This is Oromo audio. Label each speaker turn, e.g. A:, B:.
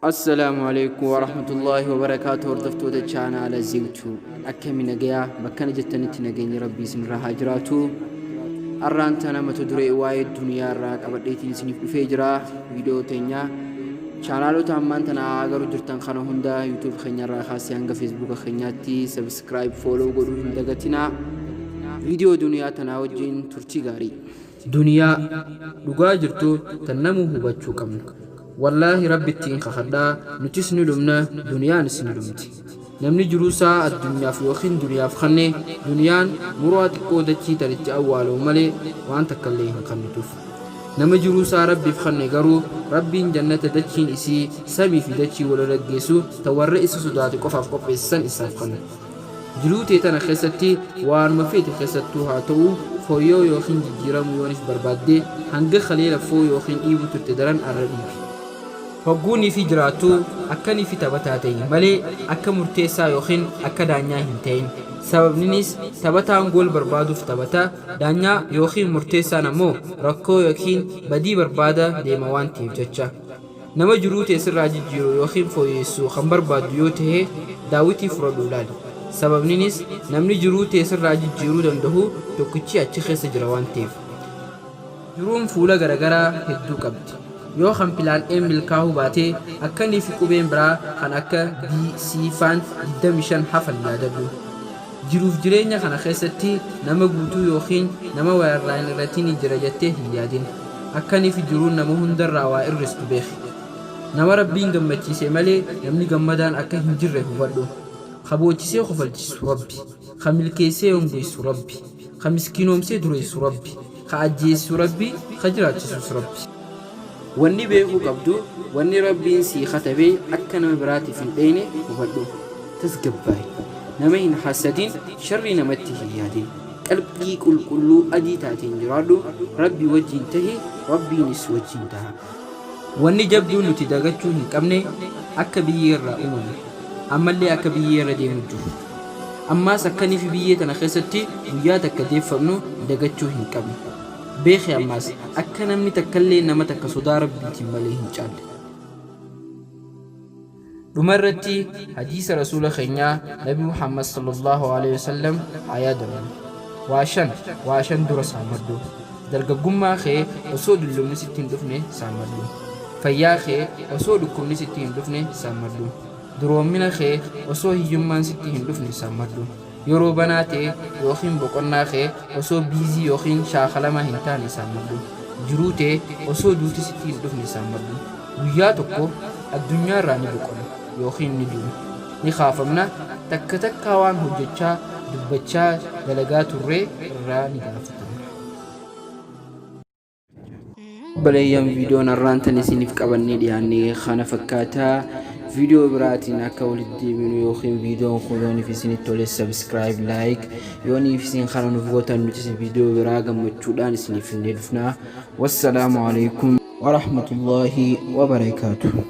A: Assalaamu alaikum warahmatullaahi wabarakaatu. Hordoftoota chaanaala Ziwtuu, akkami nagayaa? Bakkana jettanitti nageenyi Rabbii isinirraa haa jiraatu. Arraan tana mata duree waa'ee duniyaa irraa qabadheetiin isiniif dhufee jira. Viidiyoo teenya chaanaalota ammaan tana agaruu jirtan kana hunda, YouTube keenya irraa kaasee hanga Facebooka keenyaatti, subscribe, follow godhuu hin dagatinaa. Viidiyoo duniyaa tanaa wajjin turtii gaarii. Duniyaa, dhugaa jirtu tan namuu hubachuu qabnu. Wallaahi Rabbittiin kakadhaa, nutis ni dhumna, duniyaanis ni dhumti. Namni jiruusaa addunyaaf yookiin duniyaaf kanne, duniyaan muraa xiqqoo dachii tan itti awwaalamu malee waan takkallee hin kannituuf. Nama jiruusaa Rabbiif kanne garuu Rabbiin jannata dachiin isii samii fi dachii walirra geessu ta warra isa sodaate qofaaf qopheesse san isaaf kanna. Jiruu tee tana keessatti waanuma feete keessattuu haa ta'uu, fooyya'uu yookiin jijjiiramuu yoonif barbaadde, hanga kalee laffoo yookiin dhiibuu turte daran arra dhiibi. Hogguu nifi jiraattu akka nifi taphataa ta'i malee akka murteessaa yookiin akka daanyaa hin ta'in. Sababninis taphataan goal barbaaduuf taphata, daanyaa yookiin murteessaan ammoo rakkoo yookiin badii barbaada deema waan ta'eef jecha. Nama jiruu tee sirraa jijjiiru yookiin fooyyeessu kan barbaaddu yoo tahe, daawwitii furadhuu laali. Sababninis namni jiruu tee sirraa jijjiiruu dandahu tokkichi achi keessa jira waan taheef. Jiruun fuula garagaraa hedduu qabdi. Yoo kan plan A'n milkaahuu baate, akka nifi qubeen biraa kan akka B, C faan 25 hafan yaadadhu. Jiruuf jireenya kana keessatti nama guutuu yookiin nama waa irraa hin irratini jira jettee hin yaadin. Akka nifi jiruun nama hundarraa waa irristu beeki. Nama Rabbiin gammachiise malee namni gammadaan akka hin jirre hubadhu. Ka boochisee kofalchiisu Rabbi. Ka milkeessee hongeessu Rabbi. Ka miskiinoomsee dureessu Rabbi. Ka ajjeesisu Rabbi, ka jiraachisus Rabbi. Wanni beekuu qabdu, wanni Rabbiin sii katabe akka nama biraatiif hin dheeyne hubadhu. Tasgabbaayi. Nama hin hassadin, sharrii namatti hin yaadin. Qalbii qulqulluu adii taateen jiraadhu, Rabbi wajjiin tahi, Rabbiinis si wajjiin taha. Wanni jabduun nuti dagachuu hin qabne, akka biyyee irraa uumamne, ammallee akka biyyee irra deemu jirru. Ammaas akka nifi biyyee tana keessatti guyyaa takka deeffamnu dagachuu hin qabnu. Beekhi ammaas akka namni takkalleen nama takka sodaa Rabbiitiin malee hin caalle. Dhuma irratti hadiisa Rasuula keenyaa Nabi Muhammad sallallaahu aleyhi wasallam haa yaadannu. Waa shan, waa shan dura saammadhu. Dargaggummaa kee osoo dullumni sitti hin dhufne saammadhu. Fayyaa kee osoo dhukkubni sitti hin dhufne saammadhu. Duroommina kee osoo hiyyummaan sitti hin dhufne saammadhu. Yeroo banaa ta'e yookiin boqonnaa kee osoo biizii yookiin shaakalamaa hin taane saammadhu. Jiruu tee osoo duuti sitti hin dhufne saammadhu. Guyyaa tokko addunyaarraa ni boqonna yookiin ni duuna. Ni kaafamna, takka takkaa waan hojjachaa, dubbachaa, dalagaa turre irraa ni gaafatamna. Obboleeyyan, viidiyoon har'aan tan isiniif qabannee dhiyaanne kana fakkaata. Viidiyoo biraatiin akka walitti deebinu, yookiin viidiyoon kun yooniif isinitti tole, subscribe, like yooniif isin kana nuuf gootan, nutis viidiyoo biraa gammachuudhaan isiniif finnee dhufna. Wassalaamu alaikum warahmatullaahi wabarakaatuh.